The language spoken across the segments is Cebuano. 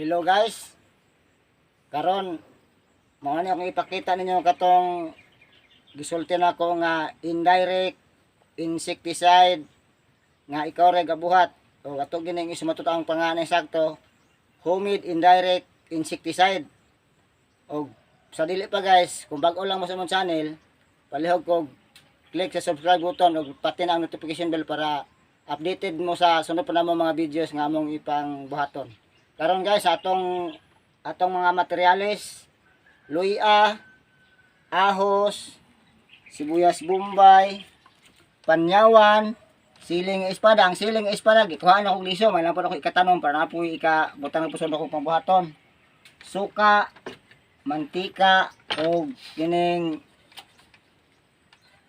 Hello guys. Karon mao ni akong ipakita ninyo katong gisulti nako nga indirect insecticide nga ikaw ra gabuhat o ato gining isumatot ang panganay sakto, homemade indirect insecticide. Og sa dili pa guys, kung bag-o lang mo sa among channel, palihog kog click sa subscribe button ug pati na ang notification bell para updated mo sa sunod pa namo mga videos nga among ipang buhaton. Karon guys, atong atong mga materyales: luya, ahos, sibuyas bombay, panyawan, siling espada. Ang siling espada gikuhaan ako liso, may lang po ako ikatanom para na po ika butang po sa akong pambuhaton. Suka, mantika og kining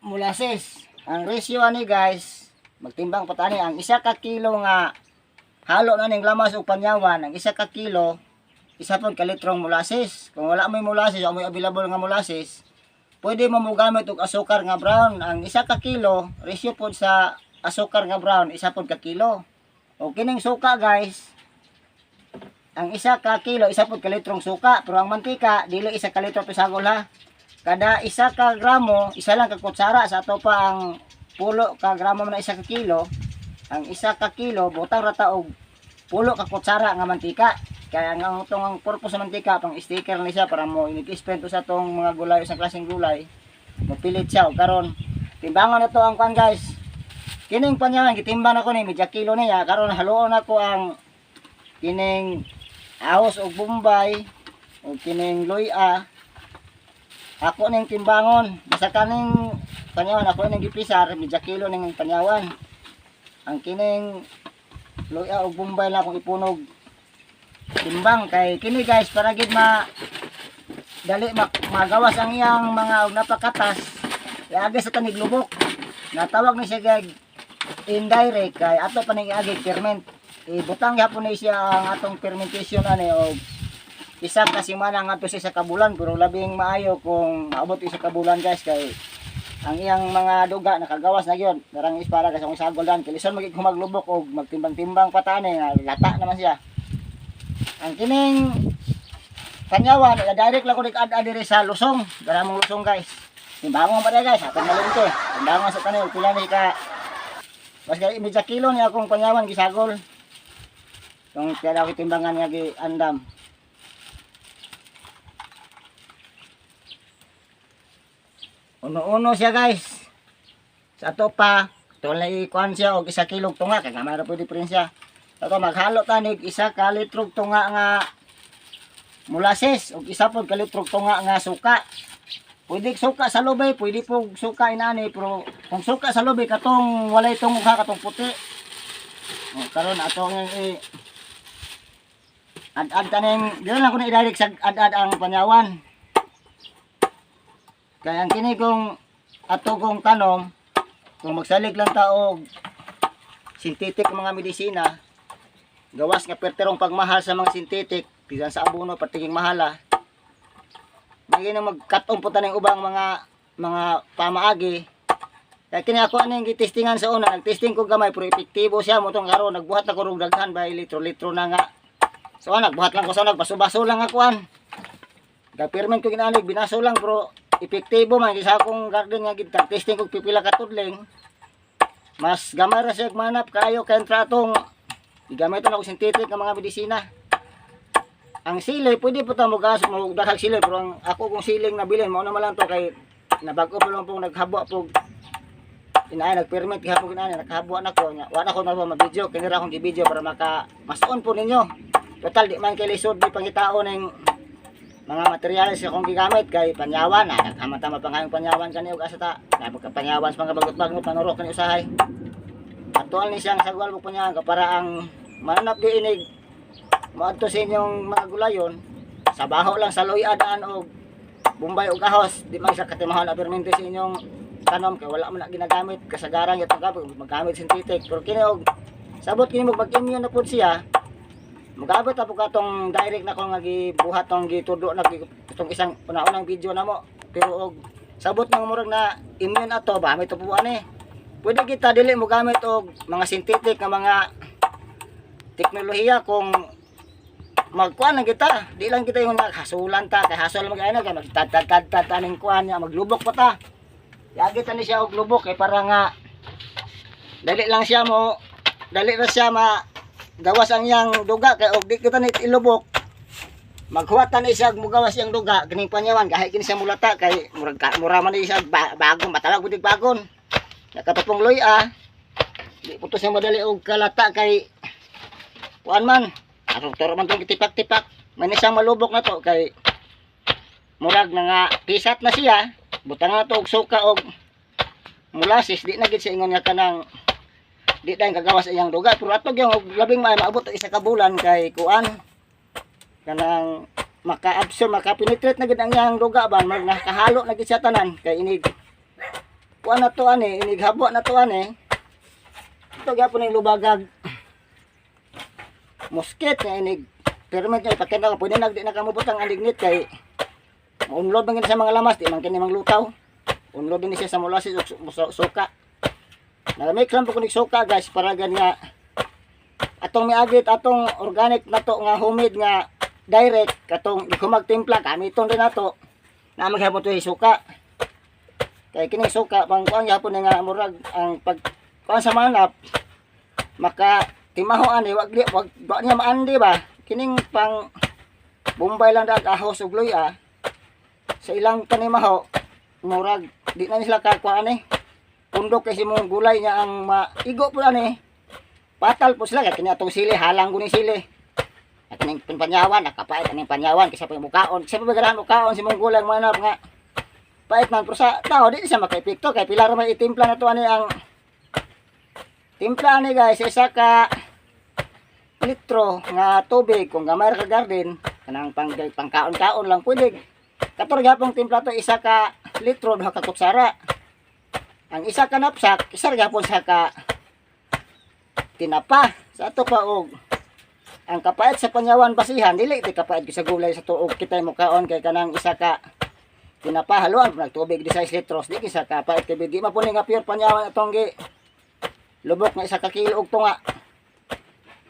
molasses. Ang ratio ani guys, magtimbang pa tani ang 1 ka kilo nga halo na ning lamas ug panyawan, ang 1 ka kilo, isa pod ka litrong molasses. Kung wala mo'y molasses o mo'y available nga molasses, pwede mo mogamit og asukar nga brown. Ang 1 ka kilo, ratio pod sa asukar nga brown, isa pod ka kilo. O kining suka guys, ang 1 ka kilo, isa pod ka litrong suka. Pero ang mantika, dili 1 ka litro pisagol ha. Kada 1 ka gramo, isa lang ka kutsara. Sa ato pa ang 10 ka gramo na 1 ka kilo, ang 1 ka kilo, butang rata og 10 ka kutsara nga mantika. Kaya ang itong ang purpose sa mantika, pang sticker ni siya para mo inig-spend to sa atong mga gulay, isang klaseng gulay, mopilit siya. O karon, timbangan na to ang kuan guys. Kining panyawan, gitimbang nako ni, medya kilo niya. Karon haluon nako ang kining ahos og bombay og kining luya. Ako ning timbangon. Basta kaning panyawan ako ning gipisar, medya kilo ning panyawan. Ang kining luya og bombay na akong ipunog timbang kay kini guys, para gid ma dali magawas ang iyang mga og napakatas, iagi sa tanig lubok. Natawag ni siya gag indirect kay ato pa ning iagi ferment. Ibutang gyapon ni siya ang atong fermentation ani og 1 ka semana ngadto sa 1 ka bulan, pero labing maayo kung maabot 1 ka bulan guys, kay ang iyang mga duga nakagawas na gyud. Darang is para kasi kung sagol dan kay lison magig humaglubok og magtimbang-timbang pa tani nga lata naman siya. Ang kining panyawan, direct lang ko ad diri sa lusong. Dara mong lusong guys. Timbangon pa guys, atong malungke. Timbangon sa kanil pila ni ka. Mas kay medya kilo ni akong panyawan gisagol. Kung kaya ako timbangan nga gi andam. Uno-uno siya guys. Sa ato pa, tuol na ikuan siya og 1 kilo tunga kay gamay ra po diferensya. Ato maghalo tanig 1 ka litrog tunga nga molasses ug isa pod ka litrog tunga nga suka. Pwede suka sa lubay, pwede po suka inani, pero kung suka sa lubay, katong walay tungog ha, katong puti. O, karon ato ang i ad-ad taning, dili lang ko na i-direct sa ad-ad ang panyawan. Kaya ang kini kong ato kong tanom, kung magsalig lang ta og synthetic mga medisina, gawas nga perterong pagmahal sa mga synthetic, bisan sa abono patiging mahala. Maging na magkat-on po taning ubang mga mga pamaagi. Kaya kini ako aning gitestingan sa una, nagtesting ko gamay pero epektibo siya mo tong karon nagbuhat ako rog daghan by litro-litro na nga. So nagbuhat lang ko sa nagbaso-baso lang ako an. Gapirmen ko ginanig binaso lang pero epektibo man sa akong garden nga gid testing kog pipila ka tudling. Mas gamay ra siya manap kayo kontra atong gigamiton ako synthetic nga mga medisina. Ang sili, pwede po ta mo gas mo daghag sili, pero ang ako kong siling nabilin mao naman lang to kay nabag-o pa lang pong naghabwa po inaay nagpermit gihapon inaay nakahabwa na ko nya wa na ko na ma-video. Kini ra akong gi-video para maka masuon po ninyo. Total di man kay lisod di pangitao ning mga materyales akong gigamit kay panyawan na naghaman tama pa ngayong panyawan kani og asa ta na pagka panyawan sa mga bagot-bagot panuro kani usahay. Atual ni siyang sagwal mo panyawan ka para ang mananap di inig moadto sa inyong mga gulayon sa baho lang sa luya daan og bombay og ahos. Di man sa katimahon na permente sa inyong tanom kay wala man na ginagamit kasagaran yatong gamit maggamit synthetic. Pero kini og sabot kini mo mag-immune na pud siya, magabot po katong direct na ko nga gibuhat tong gitudo na itong isang una-unang video na mo. Pero og sabot ng murag na immune ato ba may tupuan eh, pwede kita dili mo gamit og mga synthetic nga mga teknolohiya kung Magkuan lang kita, di lang kita yung hasulan ta, kay hasol mag ano kay magtad-tad-tad aning kuan niya, maglubok pa ta. Yagi ta ni siya og lubok kay para nga dali lang siya mo, dali ra siya ma gawas ang iyang duga, kay og di kita ni ilubok, maghuwat ta ni siya og mugawas iyang duga. Kining panyawan gahi kini siya mulata kay murag mura man ni siya bagong matawag budig bagon nakatupong luya. Di po to siya madali og kalata kay kuan man atong turo man tong tipak-tipak man ni siyang malubok na to kay murag na nga pisat na siya. Butang na to og suka og molasses, di na gid siya ingon nga kanang di dahil kagawas iyang duga. Pero ato gyud og labing maayo maabot og isa ka bulan kay kuan kanang maka-absorb, maka-penetrate na gid ang iyang duga ba, mag nakahalo na gid siya tanan kay inig kuan na to ani, inig habo na to ani. Ito gyapon ning lubagag musket nga inig pero man kay ipakita ko pwede nag di na kamubutang ang lignit kay maunlod man gid sa mga lamas, di man kini manglutaw. Unlod din siya sa molasses ug suka. Nagamit lang po ko suka, guys, para gan nga atong miagit atong organic na to nga homemade nga direct katong gihumag timpla, gamiton din nato na maghapon to suka kay kining suka pang kuan gyapon ni nga murag ang pag kuan sa manap maka timaho ani, wag di wag wa niya maandi ba. Kining pang Bombay lang dag ahos ug luya sa ilang panimaho, murag di na sila kakuan ani, pundok kay si mong gulay niya ang maigo po ani, patal po sila. Kay kini atong sili, halang ko ni sili at kining panyawan nakapait aning panyawan kaysa pa mukaon, kaysa pa ganahan mukaon si mong gulay manap nga pait man, pero sa tao di siya makaepekto kay pila ra may itimpla na to ani. Ang timpla ani, guys, isa ka litro nga tubig kung gamay ra ka garden, kanang pang pangkaon-kaon lang, pwede kator gyapon timpla to, 1 ka litro, 2 ka kutsara. Ang isa ka knapsack, isa ra gyapon sa ka tinapa. Sa ato pa og ang kapait sa panyawan, basihan dili ti kapait sa gulay sa tuog kitay mukaon kay kanang isa ka tinapa haluan nag tubig di 6 litros, di kisa kapait kay di man po ni nga pure panyawan atong gi lubok nga 1 ka kilo og tunga.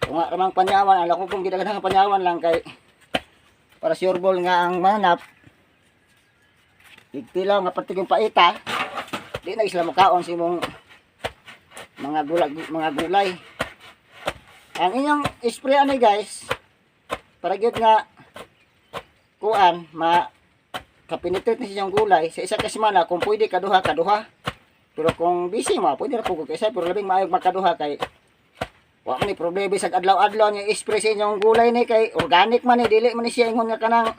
Tunga ramang panyawan. Alam ko kung gidaghan panyawan lang kay para sure ball nga ang manap igtilaw nga pati yung paita, di na sila mukaon sa imong mga gulay. Ang inyong spray ani, guys, para gyud nga kuan ma kapenetrate ni siyang gulay sa isa ka semana, kung pwede kaduha kaduha, pero kung busy mo pwede ra pud kaysa, pero labing maayo makaduha kay wa man ni problema sa adlaw-adlaw niya spray sa inyong gulay ni kay organic man ni, dili man ni siya ingon nga kanang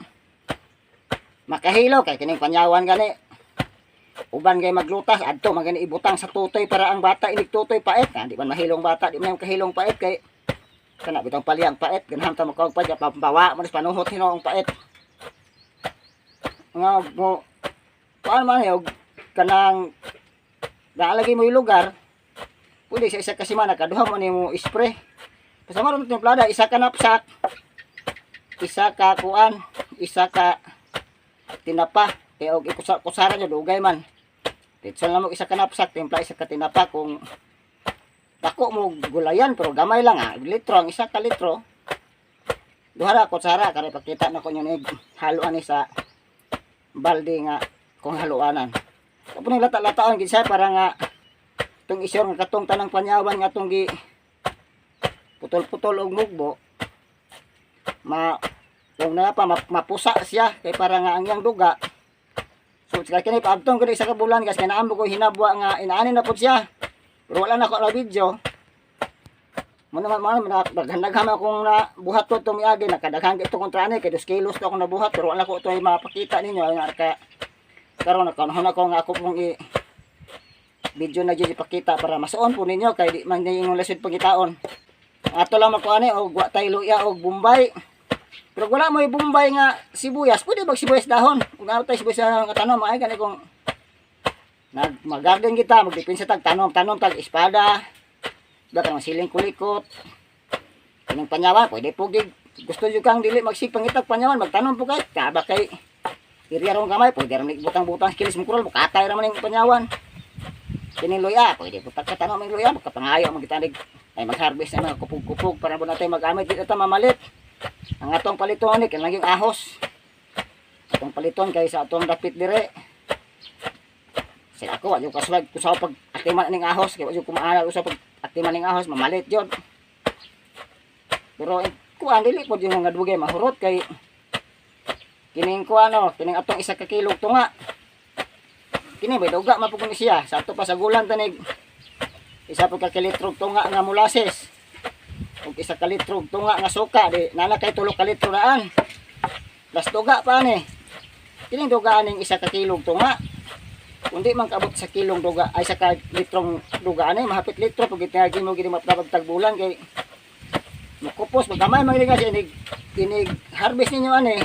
makahilo kay kining panyawan gani uban kay maglutas adto magani ibutang sa tutoy para ang bata inig tutoy pait. Ah, di man mahilong bata, di man kahilong pait kay kana bitong paliyang pait, ganahan ta makawag pa pabawa man panuhot hinuong pait nga mo kuan man og kanang naalagay mo yung lugar, pwede sa isa ka semana kaduha mo nimo spray. Basta mo timplada, isa ka knapsack, isa ka kuan, isa ka tinapa. Kaya og ikusa kusara nyo dugay man. Ditso lang mo isa ka knapsack, timpla isa ka tinapa kung dako mo gulayan, pero gamay lang ah. Litro ang 1 ka litro. Duha ra kutsara kare pakita na ko nyo ni haluan ni sa balde nga kung haluanan. Tapos nang lata-lataan gid siya para nga itong isyor nga katong tanang panyawan nga atong gi putol-putol og mugbo ma kung na pa mapusa siya kay para nga ang iyang duga. So kay kini paabtong ko isa ka bulan, guys, kay naambo ko hinabwa nga inaani na pud siya, pero wala na ko na video mo naman mo na daghan-daghan akong na buhat to tumiagi, nakadaghan ito kontra ani kay 2 kilos to akong nabuhat, pero wala ko ito ay mapakita ninyo ay nga ka karon nakaunahon ako nga ako pong i video na jud ipakita para masuon po ninyo kay di man ninyo lisod pagitaon. Ato lang makuha ni og wa tay luya og Bombay, pero wala mo Bombay nga sibuyas, pwede bag sibuyas dahon. Kung naa tay sibuyas nga tanom, ay gani kung nag mag-garden kita, magdepensa tag tanom tanom tag espada ba kanang siling kulikot, kanang panyawan, pwede po gig gusto jud kang dili magsig pangitag panyawan, magtanom po kay kaba kay area rong gamay, pwede ra butang-butang kilis mong kural, mukatay ra man ning panyawan. Kining luya, pwede po tagkatanom ang luya, magkapangayo magitanig ay mag-harvest na mga kupog-kupog para mo natin magamit dito ta mamalit. Ang atong paliton ani kay laging ahos. Atong paliton kay sa atong dapit dire. Sila ako, wa jud kaswag kusaw pag atiman ning ahos kay wa jud kumaanal usa pag atiman ning ahos, mamalit jud. Pero kuan, dili pod yung nga dugay mahurot kay kining kuan no, kining atong 1 ka kilo tunga. Kini bay duga man pud ni siya sa ato pa sagulan tanig 1 pud ka litro tunga nga molasses ug 1 ka litro tunga nga suka, di nana kay 3 ka litro daan. Plus duga pa ni. Kining duga aning 1 ka kilo tunga. Kung di man kaabot sa kilong duga ay sa ka litrong duga ani, mahapit litro pag gitngagi mo gini mapnabag tagbulan kay mukupos magamay man gini kasi inig inig harvest ninyo ani,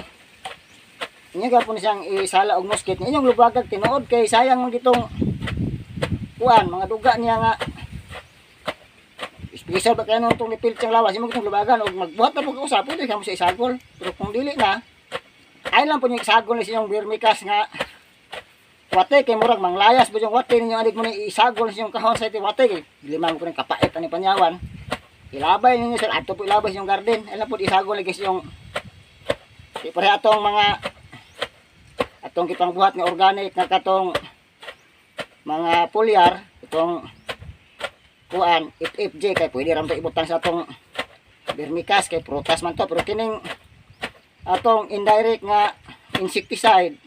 inyo gapon siyang isala og musket inyong lubagag tinuod kay sayang man gitong kuan mga duga niya nga special ba kayo nung itong nipil siyang lawas imo gitong lubagan og magbuhat na po usap, pwede ka mo sa isagol. Pero kung dili na ay lang po niyo isagol ni siyang vermicast nga wate kay murag manglayas po yung wate ninyo anig mo ni isagol sa inyong kahon sa iti wate kay dili man ko ning kapait ani panyawan. Ilabay ninyo sir adto po, ilabay sa inyong garden ay lang po isagol lagi sa inyong di pare atong mga atong gipangbuhat nga organic nga katong mga foliar, itong kuan FFJ, kay pwede ra to ibutang sa atong vermicast kay prutas man to. Pero kining atong indirect nga insecticide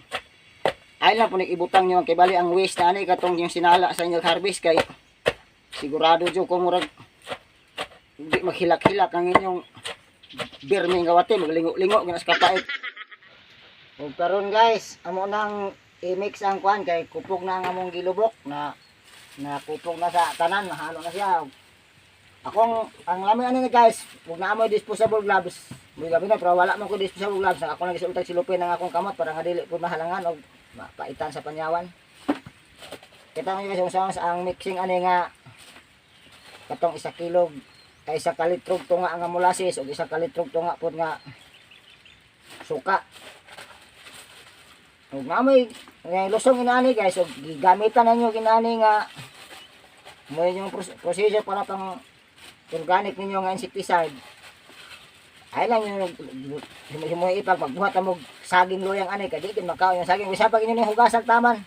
ay lang po ni ibutang nyo kay bali ang waste na ani katong yung sinala sa inyong harvest kay sigurado jud kung murag hindi maghilak-hilak ang inyong birmi nga wate, maglingo-lingo gina sa kapait. Ug karon guys, amo nang i-mix ang kuan kay kupog na ang among gilubok na na kupog na sa tanan, mahalo na siya. Akong ang lami ani ni guys, ug naa moy disposable gloves. Muy gabi na pero wala man ko disposable gloves. Ako nang gisultag silupin ang akong kamot para nga dili pud mahalangan og mapaitan sa panyawan. Kita mo guys kung sa ang mixing ani nga katong 1 kilo ay 1 ka litro tunga nga molasses ug 1 ka litro tunga pud nga suka. Ug namoy nga lusong inani guys, ug gigamitan ninyo inani nga mo yung proseso para pang organic ninyo nga insecticide. Ay lang yung himo ipag magbuhat mo saging luyang ani kay di gid makaon yung saging bisa pag inyo ni hugasag taman.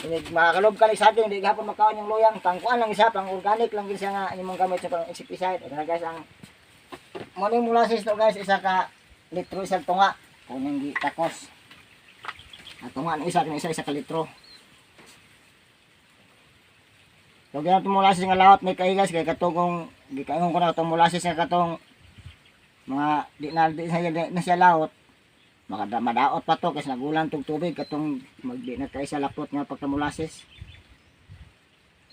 Inig makakalob ka ng saging, di gihapon makaon yung luyang, pangkuan lang isa, pang organic lang gid siya nga imong gamit sa pang insecticide. Ito na guys ang mo ning molasses to guys, 1 ka litro isang tunga kung hindi takos. Ang tunga ng isa, kung isa, 1 ka litro. So, ginatong molasses nga lawat may kay guys, kay katong gikaingon ko na katong molasses nga katong mga di na siya lawot, maka madaot pa to kasi nagulan tog tubig katong magdi na kay sa lapot nga pagka molasses.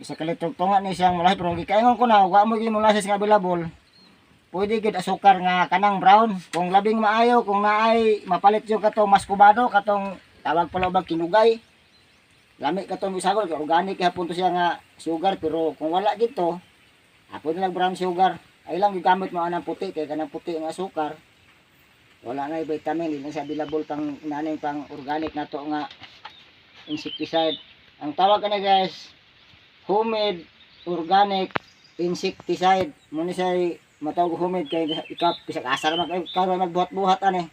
1 ka litro tunga ni siyang molasses, pero gikaingon ko na wa mo gyud molasses nga available, pwede gid asukar nga kanang brown. Kung labing maayo kung naay mapalit yung katong mascobado, katong tawag pala bag kinugay, lami katong isagol kay organic gihapon to siya nga sugar. Pero kung wala gito, pwede nag brown sugar ay lang gigamit mo anang puti kay kanang puti nga asukar wala na vitamin, hindi na siya available pang naning pang organic na to nga insecticide. Ang tawag ani guys, homemade organic insecticide. Mo ni siya matawag homemade kay ikaw bisag asa ra man kayo magbuhat-buhat ani.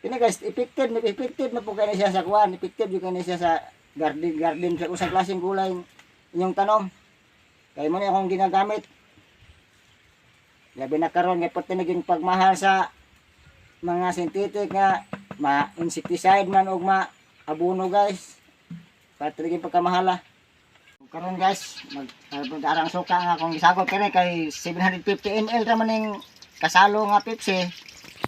Kini guys, effective na effective na po kay siya sa kuan, effective jud kay siya sa garden garden sa usang klaseng gulay inyong tanom. Kay mo ni akong ginagamit. Labi na karon nga pati naging pagmahal sa mga synthetic nga ma insecticide man og ma abono guys. Pati naging pagkamahala. Karon guys, mag arang suka nga akong gisagol kini kay 750 ml ra man ning kasalo nga Pepsi.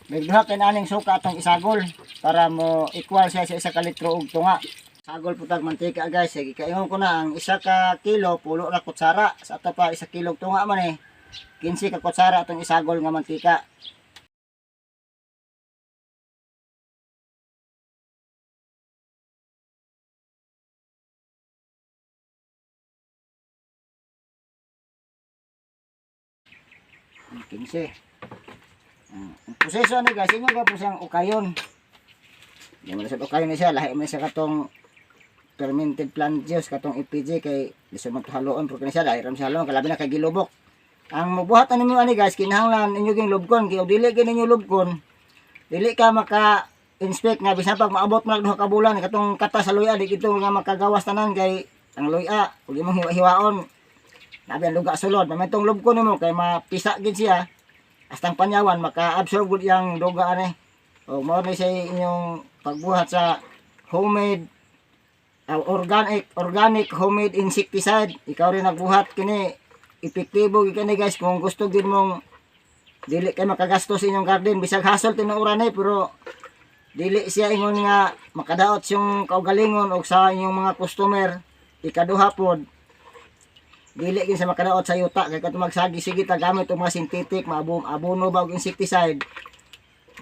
May duha kay aning suka atong isagol para mo equal siya sa 1 ka litro og tunga. Sagol putag mantika guys, sige kaingon ko na ang 1 ka kilo 10 ra kutsara. Sa ato pa 1 kilo tunga man eh 15 ka kutsara atong isagol nga mantika. Ang 15. Ang proseso ani guys, inyo po siyang ukayon. Di mo na sa ukayon ni siya, lahi man siya katong fermented plant juice katong FPJ kay lisod man to haluon pero kini siya lahi ra man siya haluon kalabi na kay gilubok. Ang mabuhat ninyo ani, guys, kinahanglan inyo ging lubkon, kay dili gid ninyo lubkon, dili ka maka inspect nga bisan pag maabot man 2 ka bulan katong kata sa luya, di gito nga makagawas tanan, kay ang luya ug imong hiwa-hiwaon nabi ang luga sulod. Mamentong lubkon nimo kay mapisa gid siya, hastang panyawan maka-absorb gud yang duga ani. O mao ni sa inyong pagbuhat sa homemade organic organic homemade insecticide. Ikaw rin nagbuhat kini, epektibo gid kini, guys, kung gusto gid mong dili kay makagastos sa inyong garden. Bisag hasol tinuoran eh, pero dili siya ingon nga makadaot yung kaugalingon o sa inyong mga customer. Ikaduha pod, dili gid sa makadaot sa yuta, kay katong magsagi sige ta gamit og mga synthetic maabom abono ba og insecticide,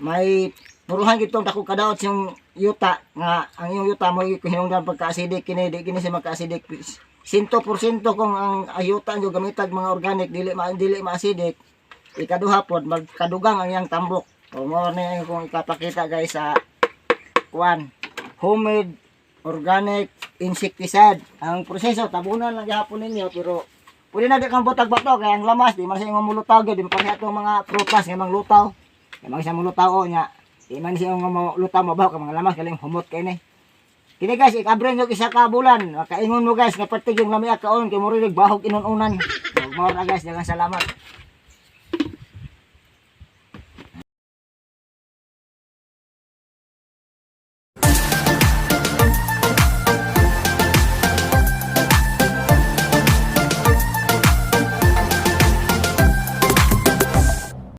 may puruhan gid tong dako kadaot yung yuta, nga ang iyong yuta mo hinungdan pagka-acidic. Kini di kini siya magka-acidic 100% kung ang yuta nyo gamitag mga organic, dili ma-acidic. Ikaduha pod, magkadugang ang iyang tambok. O mo ni kung ipapakita, guys, sa kuan, homemade organic insecticide. Ang proseso, tabunan lang gihapon ninyo, pero pwede na di kang butag bato kay ang lamas di man siya imong mulutaw gyud. Di man pareha atong mga prutas nga manglutaw, kay man siya mulutaw o nya di man siya nga mulutaw, mabaho kay mga lamas kaling humot kay ni. Kini, guys, ikabre nyo 1 ka bulan, makaingon mo, guys, nga pertig yung lamia kaon kay murag bahog inununan. Mao na, guys, daghang salamat.